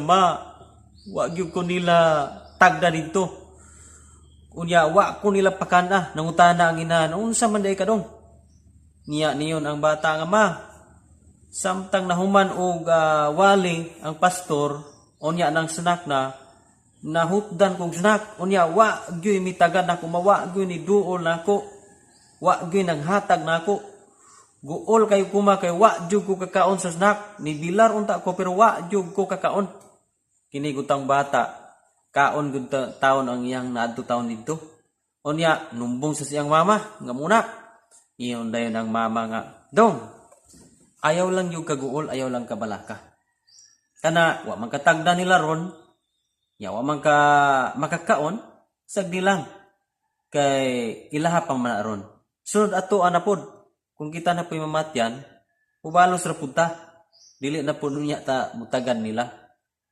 Ma, wa gyud ko nila tagda didto. Unya wa ko nila pakana. Nangutana ang inahan, "Unsa man diay ka, dong?" Niya niyon ang bata nga, "Ma, samtang nahuman og wali ang pastor, unya nang snack na, nahutdan kog snack. Unya wa gyud mitagan nako, ma, wa gyud ni duol nako, wa gyud naghatag nako. Guol kaayo ko, ma, kay wa jud ko kakaon sa snack. Nibilar unta ko pero wa jud ko kakaon." Kini gutang bata, kaon gud taon ang iyang naadto taon didto. Unya numbong sa siyang mama nga muna. Iyon dayon ang mama nga, "Dong, ayaw lang yung kaguol, ayaw lang kabalaka. Kana, wa man katagda nila ron, ya wa man ka makakaon, sagdi lang. Kay ilaha pang man ron. Sunod ato ana pod, kung kita na po'y mamatyan, ubalos ra pud ta. Dili na pud unya ta mutagan nila."